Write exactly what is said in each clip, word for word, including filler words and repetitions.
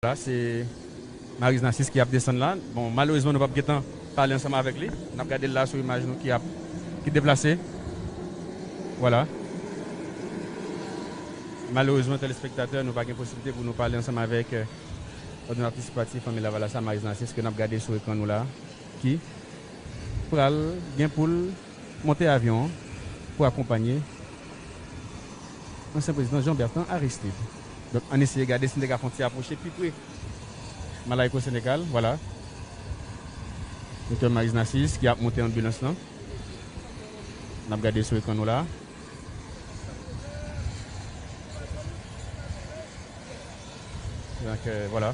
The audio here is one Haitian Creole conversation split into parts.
La, se Maryse Narcisse ki ap desann la. Bon, malerezman, nou p ap gentan pale ansanm avèk li. N ap gade l la sou imaj nou ki ap, ki deplase. Vwala. Malerezman, telespektatè, nou pa gen posiblite pou nou pale ansanm avèk, eh, kòdonatris pati Fanmi Lavalas la, Maryse Narcisse, ke n ap gade sou ekran nou la, ki pral gen pou l monte avyon an pou akonpanye ansyen prezidan Jean Bertrand Aristide. Donk, ann eseye gade si n te ka fè yon ti apwoche pi pre. Malayko Senegal, vwala. Doktè Maryse Narcisse ki ap monte anbilans lan. N ap gade sou ekran nou la. Donk, euh, vwala.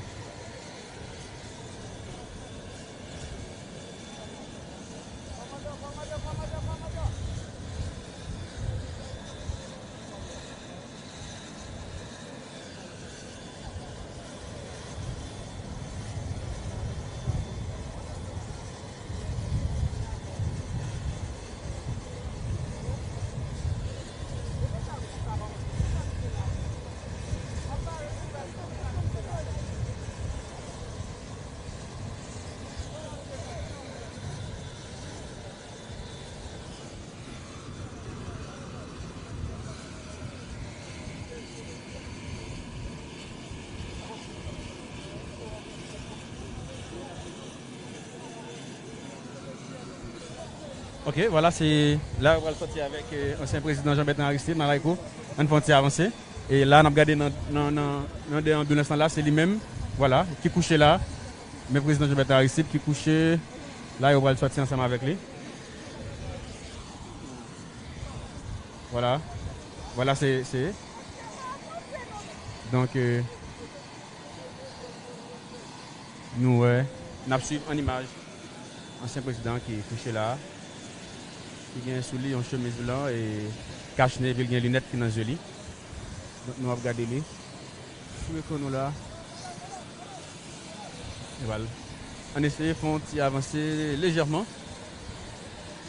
Ok, vwala, se la yo pral sòti avèk, euh, ansyen prezidan Jean Bertrand Aristide, Malayko. Ann fè yon ti avanse. E la, n ap gade nan, nan, nan, nan dèyè anbilans lan la, se li menm, vwala, ki kouche la. Men prezidan Jean Bertrand Aristide ki kouche la, yo pral sòti ansanm avèk li. Vwala. Vwala, se, se. Donk, euh, nou wè, n ap swiv an imaj ansyen prezidan ki kouche la, ki gen sou li yon chemiz blan e kach ne, epi l gen linèt ki nan zye li. Donk, nou ap gade li sou ekran nou la. Eval. Ann eseye fè yon ti avanse lejèman.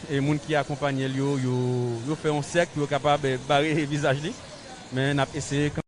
E moun ki akonpanye l yo, yo, yo fè yon sèk pou yo kapab, eh, bare vizaj li. Men n ap eseye